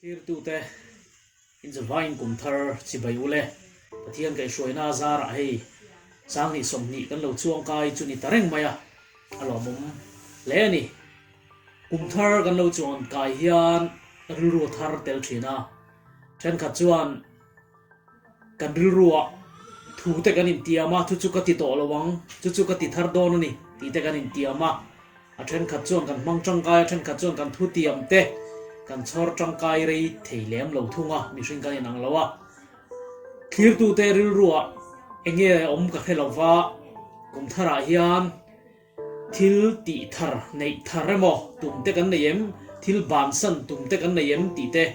Thirtute inzavain kum thar chibai ule Pathian kaihhruaina a zarah hei 20 20 kan lo chuangkai chu ni ta reng mai a, a lawmawm hle a ni. Kum thar kan lo chuankai hian rilru a thar tel thin a, thenkhat chuan kan rilruah thu te kan intiam a, chu chu ka ti tawh lo ang, chu chu ka ti thar dawn a ni tih te kan intiam a. A thenkhat chuan kan hmang tangkai a, thenkhat chuan kan thutiam te kan chhawr tangkai rei thei lem lo thung a, mihring kan inang lo a. Thlirtute rilruah eng nge awm ka hre lo va, kum tharah hian thil tih thar neih thar emaw tum te kan nei em, thil bansan tum te kan nei em tih te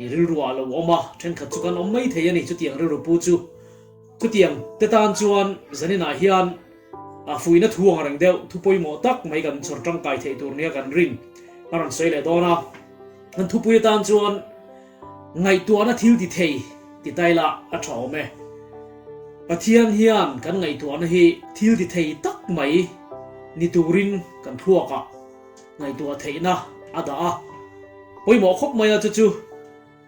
i rilruah a lo awm a, thenkhat chu kan awm mai thei a ni chutiang rilru pu chu. Chutiang te tan chuan zaninah hian A fuihna thu ang reng deuh, thu pawimawh tak mai kan chhawr tangkai theih tur nia kan rin a rawn sawi leh dawn a. Kan thupui atan chuan ngaihtuahna thil ti thei ti tai la a tha awm e. Pathian hian kan ngaihtuahna hi thil ti thei tak mai ni turin kan thluakah ngaihtuah theihna a dah a. Pawimawh khawp mai a chu chu.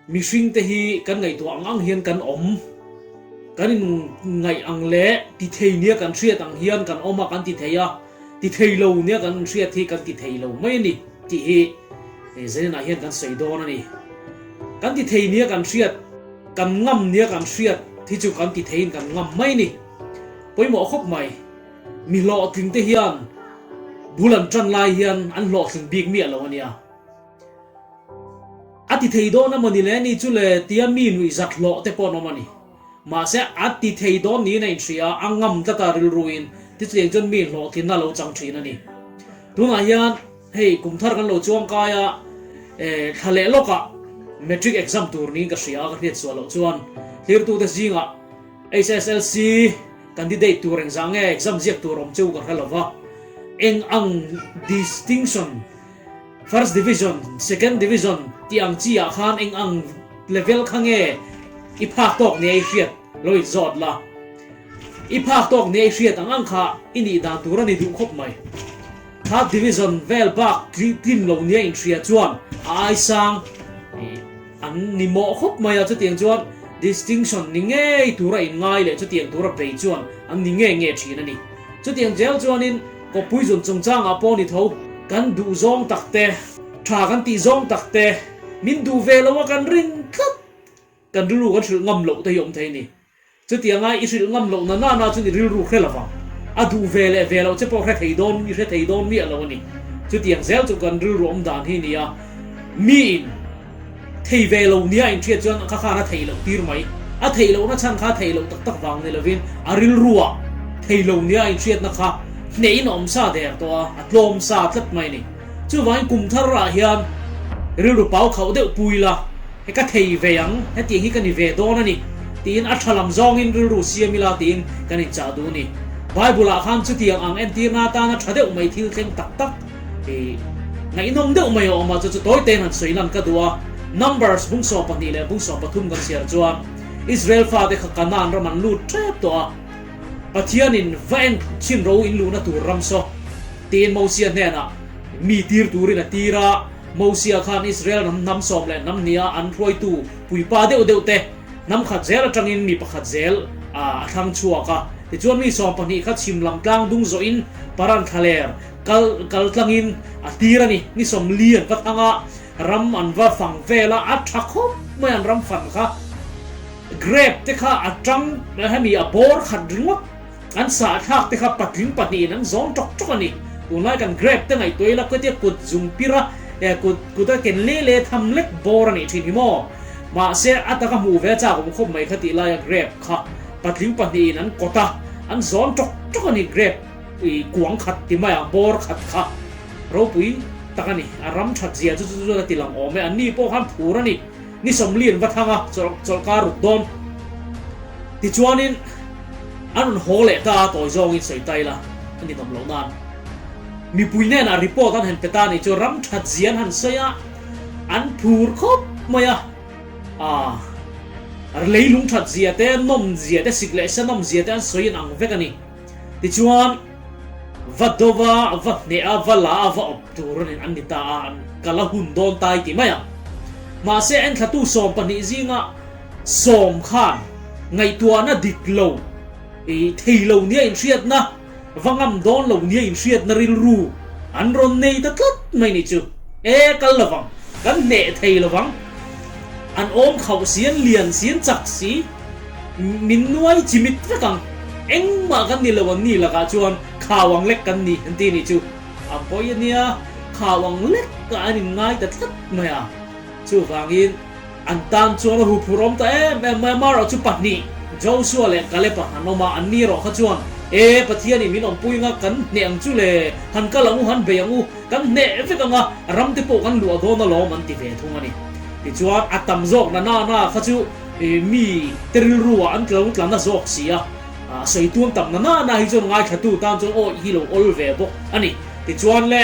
Mihring te hi kan ngaihtuah ang ang hian kan awm. Kan inngaih ang leh ti thei nia kan hriat ang hian kan awm a, kan ti thei a, ti thei lo nia kan hriat hi kan ti thei lo mai a ni tih hi Zaninah hian kan sawi dawn a ni. Kan ti thei nia kan hriat, kan ngam nia kan hriat hi chu kan ti theiin kan ngam mai a ni. Pawimawh khawp mai. Mi hlawhtling te hian bul an tan lai hian an hlawhtling bik miah lo a nia. A ti thei dawn a mawni le ni chu le tia mi nuih zat hlawh te pawh an awm a ni. Mahse a ti thei dawn niin a inhria a, a ngam tlat a rilruin tichutiang chuan mi hlawhtlinna a lo chang thin a ni. Tunah hian hei kum thar kan lo chuang kai a, eh thla leh lawkah matric exam tur niin ka hria a, ka hriat suah loh chuan hlirtute zingah HSLC candidate tur engzah nge exam ziak tur awm cheu ka hre lova, eng ang distinction First Division, Second Division tih ang chi ah khan eng ang level kha nge i phak tawk nia i hriat lo in zawt la. I phak tawk nia i hriat ang ang kha i nih dan tur a ni duh khawp mai. Third Division vel bak tlin lo nia in hria chuan a ai sang an ni mawh khawp mai a, chutiang chuan distinction ni ngei tura in ngai leh chutiang tura bei chuan an ni nge nge thin a ni. Chutiang zel chuanin Kawppui zun chungchangah pawh ni tho, kan duh zawng tak te, tha kan tih zawng tak te, min duh ve lo a kan rin tlat, kan rilru kan hrilh ngam loh te hi awm thei a ni. Chutianga i hrilh ngam loh na nana chuan i rilru hre lo vang, a duh ve leh ve loh che pawh hre thei dawn, i hre thei dawn miah lo a ni. Chutiang zel chu kan rilru awm dan hi a ni a, miin. Thei ve lo nia inhriat chuan kha khan a theih loh tir mai. A theih lohna chhan kha a theih loh tak tak vang ni lovin a rilruah thei lo nia inhriatna kha hnehin a awm sa der tawh a, a tlawm sa tlat mai a ni. Chuvangin kum tharah hian rilru pau khauh deuh pui la, he ka thei ve ang, hetiang hi ka ni ve dawn a ni tiin a tha lam zawngin rilru siam ila tiin kan inchah duh a ni. Bible-ah khan chutiang ang entirna atana tha deuh mai thil thleng tak tak I ngaihnawm deuh mai a awm a, chu chu tawi tein han sawi lan ka duh a. Numbers bung 12 leh bung 13 kan chhiar chuan Israel fate kha Kanaan ram an lut tep tawh a. Pathianin va en chhin ro in luhna tur ram saw tiin Mosia hnenah mi tir turin a tir a. Mosia khan Israel ram hnam sawm leh hnam hniha an hruaitu puipa deuh deuh te hnam khat zel atangin mi pakhat zel a thlang chhuak a. Tichuan mi 12 kha chhim lam tlang dung zawhin Paran thlaler Kal kal tlangin a tir a ni. Ni 40 an va thang a, ram an va fang vel a, a tha khawp mai an ram fan kha. Grape te kha a tang hemi a bawr khat ringawt an sah thlak te kha patling pahnihin an zawng tawk tawk a ni. Tunlai kan grape te ngaihtuah ila kawtia kut zung pir a, kut kut a ken le le tham lek bawr a nih thin hi maw. Mahse a taka hmuh ve chak awm khawp mai kha tih laia grape kha patling pahnihin an kawt a, an zawn tawk tawk a ni grape. I kuang khat ti mai ang, bawr khat kha ropui tak a ni. A ram that zia chu chu chuan a ti lang awm e. Anni pawh khan phur a ni. Ni 40 an va thang a, chawlhkar ruk dawn. Tichuanin an rawn haw leh ta a, tawi zawngin sawi ta ila a ni nawm loh nan. Mipui hnenah report an han pe ta a nih chu, ram that zia an han sawi a, an phur khawp mai a. Aa, leilung that zia te, nawm zia te, sik leh sa nawm zia te an sawi in ang vek a ni. Tichuan, va dova, va hneh a, va la a, va awp tur an ni ta a, an kal a hun dawn ta i ti mai ang. Mahse enthlatu 12 zinga sawm khan ngaihtuahna dik lo, thei lo nia inhriatna, va ngam dawn lo nia inhriatna rilru an rawn nei ta tlat mai nih chu. E, kal lovang, kan hneh thei lovang. An awm khauh si, an lian si, an chak si, min nuai chimit vek ang. Engmah kan ni lo an ni lakah chuan khau ang lek kan ni an ti nih chu. A pawi a nia, khau ang lekah an inngai ta tlat mai a. Chuvangin an tan chuan a huphurh awm ta em em mai a, Marawh chu pahnih, Joshua leh Kaleb-a han awm a, an ni erawh kha chuan, E, Pathianin min awmpui anga kan hneh ang chu le, han kal ang u, han bei ang u, kan hneh vek ang a, ram te pawh kan luah dawn alawm an ti ve thung a ni. Tichuan a tam zawk na na na kha chu mi te rilruah an tlo tla na zawk si a, sawi tuam tam na na na hi chuan ngaithlatu tan chuan awih hi lo awl ve bawk a ni. Tichuan le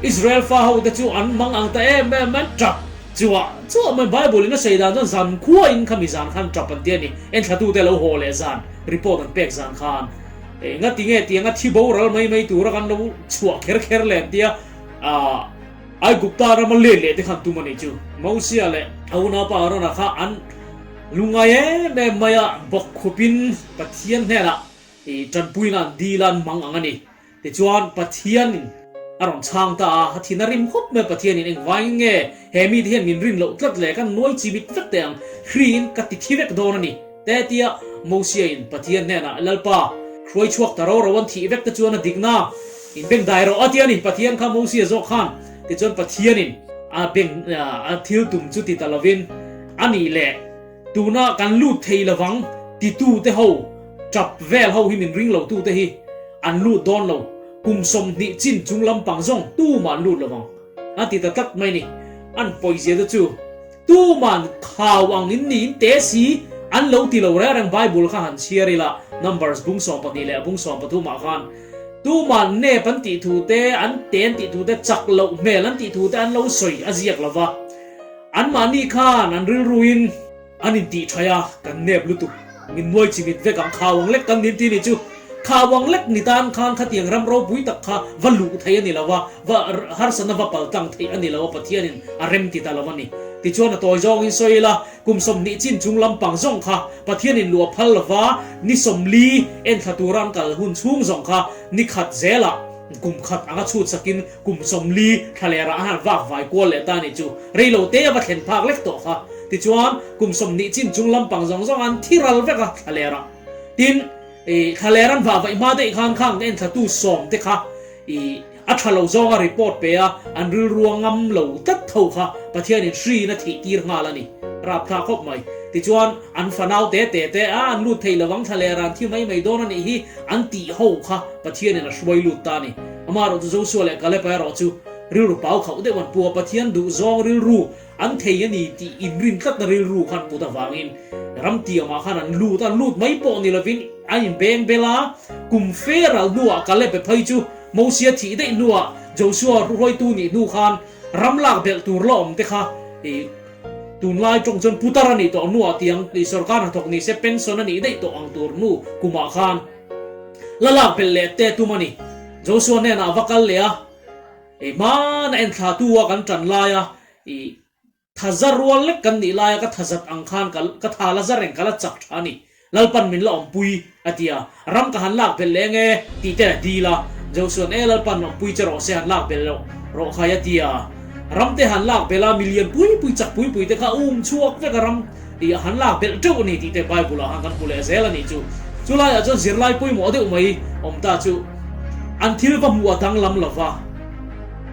Israel fa ho te chu an mang ang ta em em mai, tap chuah chuah mai Bible in a sawi dan chuan zan khua in khami zan khan tap an ti a ni, enthlatu te lo haw leh zan report an pek zan khan enga ti nge tianga thi boral mai mai tura kan lo chhuah kher kher leh an tia ah Aigupta rama let leh te khan tum a nih chu. Mosia leh a unaupa Arona kha an lungngai em em mai a, bawkkhupin Pathian hnenah tanpuina an dil a, an mang ang a ni. Tichuan, Pathianin a rawn chhang ta a, a thin a rim khawp mai a, Pathianin engvangin nge he mite hian min rin loh tlat le, kan nuai chi mit vek teh ang, hriin ka ti thi vek dawn a ni, te tia Mosiain Pathian hnenah, Lalpa, hruai chhuak ta ro ro an thih vek te chuan a dikna in beng dai rawh a ti a ni, Pathian kha Mosia zawk khan, tichuan Pathianin a beng a thil tum chu ti ta lovin a nih leh. Tuna kan lut thei lovang titute ho, tap vel ho hi min ring lo tute hi an lut dawn lo, kum 20 chin chung lampang zawng tumah an lut lovang a ti ta tlat mai ni. An pawizia te chu tuman khau ang in ni in te si an lo ti lo reng reng Bible kha han chhiar ila Numbers bung 12 leh bung 13 ah khan tuman nep an tih thu te an te an tih thu te chak loh hmel an tih thu te an lo sawi a ziak lova. Anmahni khan an rilruin an intih thaih a, kan nep lutuk, min nuai chimit vek ang, khau ang lek kan nin ti ni chu. Khau ang lek ni tan khan khatiang ram ropui tak kha va luh theih a ni lo a, va harsatna va pal tlang theih a ni lo a, Pathianin a rem ti ta lo a ni. Tichuan a tawi zawngin sawi ila, kum 20 chin chung lampang zawng kha Pathianin luh a phal lo va, ni 40 enthla tura an kal hun chhung zawng kha ni khat zelah kum khat anga chhut sakin Kum 40 thla leh rah han vak vai kual leh ta nih chu rei lo te a va thlen phak lek tawh kha. Tichuan, kum 20 chin chung lampang zawng zawng an thi ral vek a thla leh rah. Tin, i thla leh ran vah vaih hma daih khan khang en thlatu sawm te kha i a tha lo zawnga report pe a, an rilru a ngam lo tlat tho kha Pathianin hriin a thih tir nghal a ni. Rapthlak khawp mai. Tichuan, an fanau te te te a an lut thei lovang thla leh ran thi mai mai dawn a nih hi an tih ho kha Pathianin a hruai lut ta a ni. Amaherawh chu Joshua leh Kaleb-a erawh chu rilru pau khauh deuh an pu a, Pathian duhzawng rilru an thei a ni tih inrin tlatna rilru khan put avangin ramtiamah khan an lut a, an lut mai pawh ni lovin an inbeng bel a, kum fe ral hnuah Kaleb-a phei chu Mosia thih daih hnuah Joshua hruaitu nih hnu khan ram lak belh tur la awm te kha i tunlai tawng chuan putar a nih tawh hnuah tiang sorkar hnathawk ni se pension a nih daih tawh ang tur hnu kumah khan La lak belh leh te tum a ni. Joshua hnenah a va kal leh a, I hmana en thla tu a kan tan laia i thaza rual lek kan nih laia ka thazat ang khan ka ka tha la za reng ka la chak tha a ni. Lalpan min la awmpui a ti a, ram ka han lak belh leh nge tih te a dil a. Joshua-n e Lalpan awmpui che rawh se han lak belh loh rawh khai a ti a. Ram te han lak belh a, milian pui pui chak pui pui te kha um chhuak vek a ram I han lak belh teuh a ni tih te Bible ah khan kan hmu leh zel a nih chu. Chu laiah chuan zirlai pawimawh deuh mai awm ta chu an thil va hmuh a danglam lo va,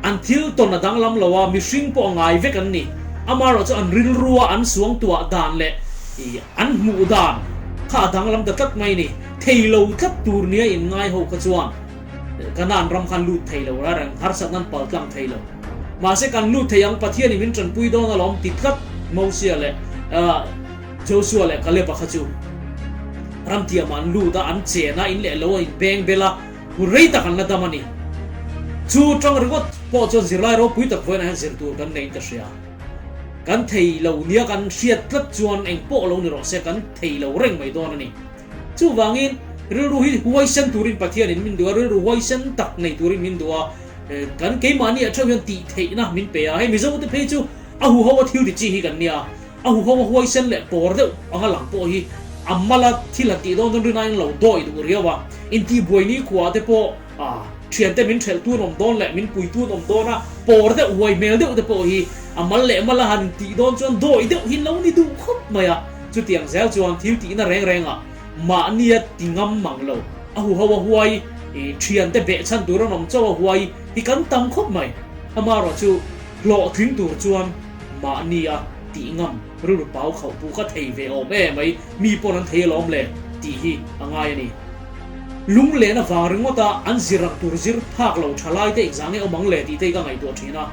an thil tawn a danglam lo a, mihring pawh a ngai vek an ni. Amaherawh chu an rilrua an suangtuah dan leh i an hmuh dan kha a danglam ta tlat mai a ni. Thei lo tlat tur nia inngai ho kha chuan Kanaan ram khan lut thei lo reng, harsatna an pal tlang thei lo. Mahse kan lut thei ang, Pathianin min tanpui dawn alawm ti tlat Mosia leh Joshua leh Kaleb-a kha chu ramtiamah an lut a, an chen a, in leh lo a inbeng bel a, hun rei tak an la dam a ni. Chu tang ringawt pawh chuan zirlai ropui tak vawiinah hian zir tur kan neiin ka hria. Kan thei lo nia kan hriat tlat chuan eng pawh lo ni rawh se, kan thei lo reng mai dawn a ni. Chuvangin, rilru hi huaisen turin Pathianin min duh a, rilru huaisen tak nei turin min duh a, kan keimahni ah theuh hian tih theihna min pe a, hei Mizote phei chu. A huho a thil ti chi hi kan nia. A huho a huaisen leh pawr deuh anga lang pawh hi a mala thil han tih dawn dawn rin aiin lo dawi duh riau a. Intihbuai ni khuaah te pawh thiante min hrelh tun awm dawn leh min pui tun awm dawn a, pawr deuh huai hmel deuh te pawh hi a mal leh mala han tih dawn chuan dawi deuh hi lo ni duh khawp mai a. Chutiang zel chuan thil tihna reng rengah mahnia ti ngam mang lo, a huho a huai, thiante behchhan tur an awm chauh a huai hi kan tam khawp mai. Amaherawhchu hlawhtling tur chuan mahnia tih ngam rilru pau khauh pu kha thei ve awm e mai, mi pawn an thei alawm le tih hi a ngai a ni. Lunglen avang ringawta an zir ang tur zir phak lo tha lai te engzah nge awm ang le tih te hi ka ngaihtuah thin a,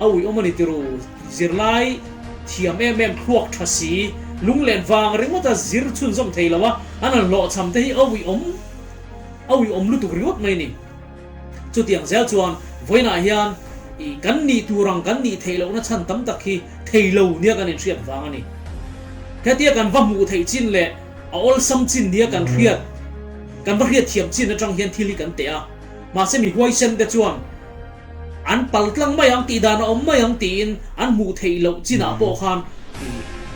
a uiawm a ni tiru zirlai thiam em em thluak tha si, lunglen vang ringawta zir chhunzawm thei lo a, an han hlawhchham te hi a uiawm a uiawm lutuk ringawt mai a ni. Chutiang zel chuan vawiinah hian i kan nih tur ang kan nih theih lohna chhan tam tak hi thei lo nia kan inhriat vang a ni. Hetia kan va hmuh theih chin leh a awlsam chin nia kan hriat, kan va hriat thiam chin atang hian thil hi kan teh a. Mahse mi huaisen te chuan An pal tlang mai ang tih dan a awm mai ang tiin an hmuh theih loh chinah pawh khan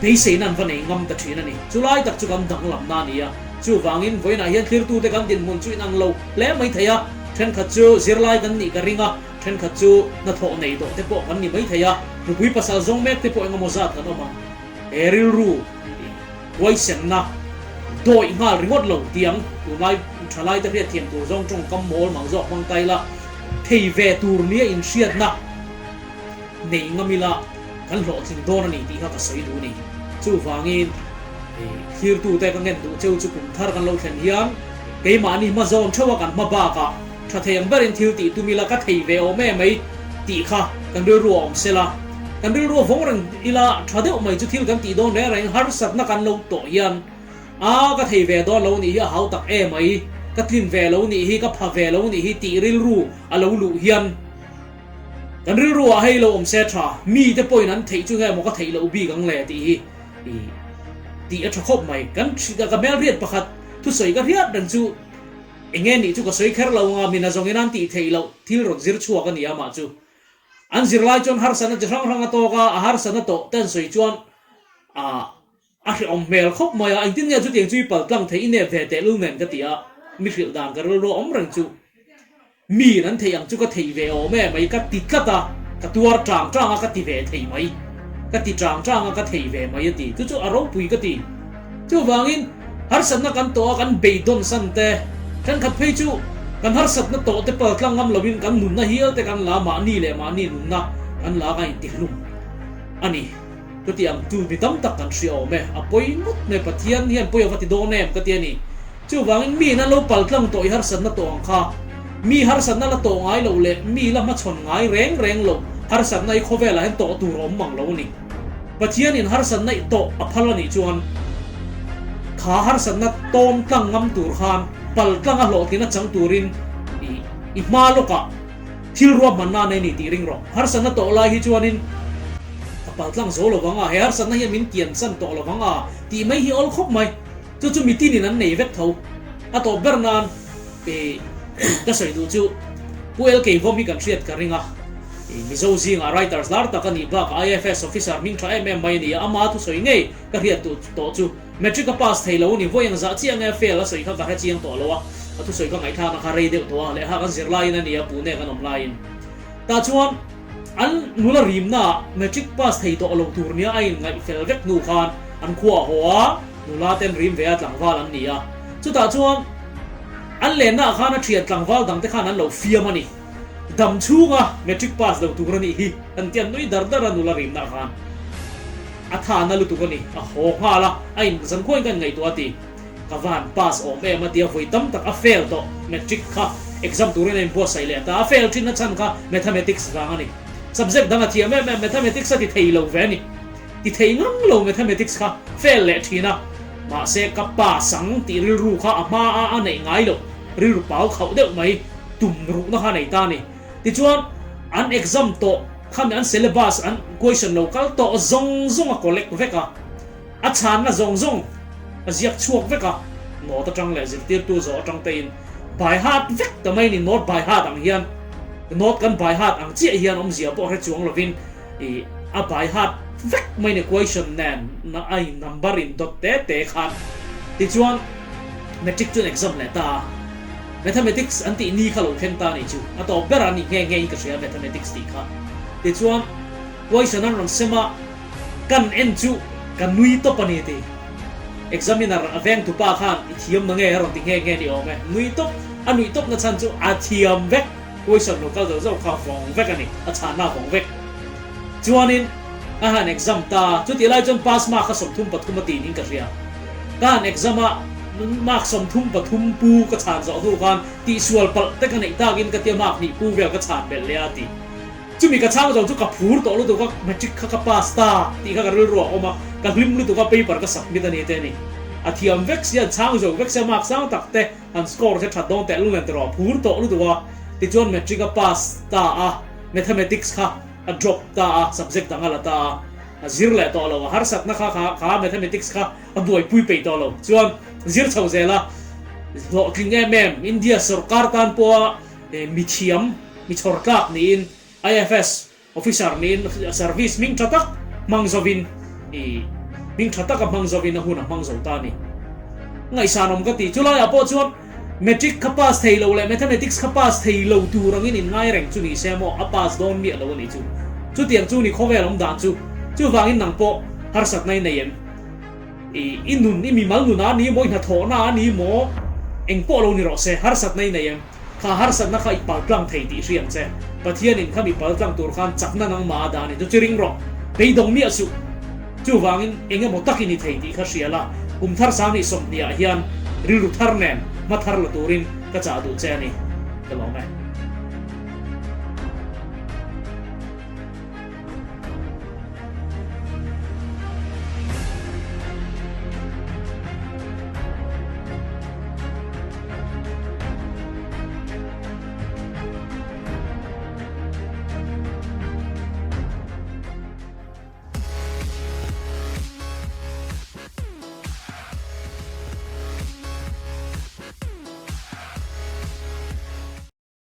beiseina an va nei ngam ta thin a ni. Chulai tak chu kan danglamna a ni a. Chuvangin vawiinah hian thlirtute kan dinhmun chu inang lo hle mai thei a, thenkhat chu zirlai kan nih ka ring a, thenkhat chu hnathawh nei tawh te pawh kan ni mai thei a, nupui pasal zawng mek te pawh engemaw zat kan awm ang. He rilru. Huaisenna dawih nghal ringawt lo tiang tunlai thalaite hriatthiam tur zawng tawngkam mawl mang zawk hmang ta ila, thei ve tur nia inhriatna nei ngam ila kan hlawhtling dawn a ni tih kha ka sawi duh a ni. Chuvangin thlirtute ka ngen duh cheu chu kum thar kan lo thlen hian keimahni hma zawn theuh a kan hma bakah Tha thei ang berin thil tih tum ila ka thei ve awm em mai tih kha kan rilru a awm sela, kan rilru a vawng reng ila tha deuh mai chu thil kan tih dawn reng reng harsatna kan lo tawh hian a ka thei ve dawn lo nih hi a hau tak em mai, ka tlin ve lo nih hi, ka pha ve lo nih hi tih rilru a lo luh hian kan rilru ah hei lo awm se tha, mi te pawhin an theih chu nge maw ka theih loh bik ang le tih hi tih a tha khawp mai. Kan ka hmelhriat pakhat thusawi ka hriat reng chu. Enge nih chu ka sawi kher lo anga mina zawngin an tih theih loh thil rawn zir chhuak a ni amah chu. An zirlai chuan harsatna chi hrang hrang a tawk a, a harsatna tawh te an sawi chuan a a hrehawm hmel khawp mai a, engtin nge chutiang chu i pal tlang theih i nep ve tehlul nen ka ti a, mi hrilh dan ka rilru a awm reng chu. Miin an theih ang chu ka thei ve awm e mai ka ti tlat a, ka tuar tang tang a ka ti ve thei mai, ka ti tang tang a ka thei ve mai a ti. Chu chu a ropui ka ti. Chuvangin harsatna kan tawh a kan beidawn san te, thenkhat phei chu kan harsatna tawh te pal tlang ngam lovin kan nunna hial te kan la mahni leh mahni nunna kan la ka intihlum a ni. Chuti ang chu mi tam tak kan hria awm e, a pawi ngawt mai Pathian hian pawi a va ti dawn em ka ti a ni. Chuvangin mi in a lo pal tlang tawh i harsatna tawh ang kha, mi harsatna la tawh ngai loh leh mi la hmachhawn ngai reng reng loh harsatna i khawvelah hian tawh tur a awm mang lo a ni. Pathian in harsatna i tawh a phal a nih chuan kha harsatna tawn tlang ngam tur khan pal tlang a hlawhtlin a chang turin i i hma lawkah Thil ruahmanna nei ni tih ring rawh. Harsatna tawh lai hi chuanin ka pal tlang zo lo vang a, he harsatna hian min kian san tawh lo vang a tih mai hi awl khawp mai. Chu chu mitinin an nei vek tho. A tawp ber nan i ka sawi duh chu Pu LK Vawm hi kan hriat ka ring a, i Mizo zingah writers lar tak a nih bakah IFS officer hming tha em em mai a ni a, ama thusawi ngei ka hriat duh tawh chu Matric a pass thei lo a ni, vawi ang zah chiah nge a fail a sawi kha ka hre chiang tawh lo a, a thusawi ka ngaihthlakna kha rei deuh tawh a, lehkha kan zir laiin a ni a, Pune kan awm laiin. Tah chuan an nula rimna ah matric pass thei tawh lo tur nia a in ngaih fel vek hnu khan an khua a haw a, nula ten rim ve a tlangval an ni a, chutah chuan an lenna ah khan a thian tlangval dang te khan an lo fiam a ni, dam chhunga matric pass lo tur a nih hi an ti a, nui dar dar a nula rimna ah khan. A tha na lutuk a ni, a haw nghal a, a in zan khuain ka inngaihtuah a ti. Ka van pass awm em a ti a, vawi tam tak a fail tawh, matric kha exam turin a inbuatsaih leh ta, a fail thin a chhan kha mathematics vang a ni. Subject dang a thiam em em, mathematics a ti thei lo ve a ni. Ti thei ngang lo mathematics kha fail leh thin a, mahse ka pass ang tih rilru kha a hma a a neih ngai loh, rilru pau khauh deuh mai, tum ruhna kha a nei ta a ni. Tichuan, an exam tawh khami an syllabus, an question lo kal tawh zawng zawng a collect vek a, a chhanna zawng zawng a ziak chhuak vek a, note atang leh zirtirtu zawh atang te in by heart vek ta mai ni, note by heart ang hian, note kan by heart ang chiah hian awmzia pawh hre chuang lovin ih. A by heart vek mai ni question nen a in number in dawt te te khan. Tichuan matric chu an exam leh ta a, mathematics an tih ni kha lo thleng ta a nih chu, a tawp ber a ni nghe nghe in ka hria mathematics tih kha. Tichuan question an rawn sem a, kan en chu ka nui tawp a ni ti. Examiner a veng tupa khan i thiam na nge a rawn ti nghe nghe ni awm e, nui tawp, a nuih tawp na chhan chu a thiam vek. Question lo kal zo zo kha vawng vek a ni, a chhanna vawng vek. Chuanin a han exam ta, chutih lai chuan pass mark kha 33 a tih niin ka hria. Ka han exam a, mark 33 pu ka chhan zawh hnu khan tihsual palh te ka neih takin ka tia mark hnih pu vel ka chhan belh leh a ti. Chumi ka chhang zo chu ka phur tawh lutuk a, matric kha ka pass ta tih kha ka rilru a awm a, ka hlim lutuk a paper ka submit a ni te a ni. A thiam vek sia, an chhang zo vek sia mark sang tak te. An score te that dawn teh lunglen tawh a phur tawh lutuk a, tichuan matric a pass ta a, mathematics kha a drop ta a, subject dang a la ta a, a zir leh tawh lo, a harsatna kha kha kha mathematics kha a buaipui peih tawh lo, chuan zir chho zel a, hlawhtling em em, India sorkar tan pawha mithiam, mi chhawr tlak niin IFS Officer niin service hming tha tak hmang zovin i hming tha taka hmang zovin a hun a hmang zo ta a ni. Ngaihsanawm ka ti. Chulaiah pawh chuan Matric kha pass thei lo leh Mathematics kha pass thei lo tur angin in ngai reng chu ni se maw a pass dawn miah lo a nih chu. Chutiang chu ni khawvel awm dan chu. Chuvangin nang pawh harsatna i nei em? I i nun i mimal nunah a ni maw i hnathawhna a ni maw engpawh lo ni rawh se harsatna i nei em? Kha harsatna kha i pal tlang thei tih hriam che. Pathianin kha mi pal tlang tur khan chakna nangmah a dah a ni. Chu chi ring rawh. Beidawng miah suh. Chuvangin eng emaw takin i thei tih kha hria la, kum thar sang nih 20 ah hian rilru thar nen hma thar la turin ka chah duh che a ni. Ka lawm e.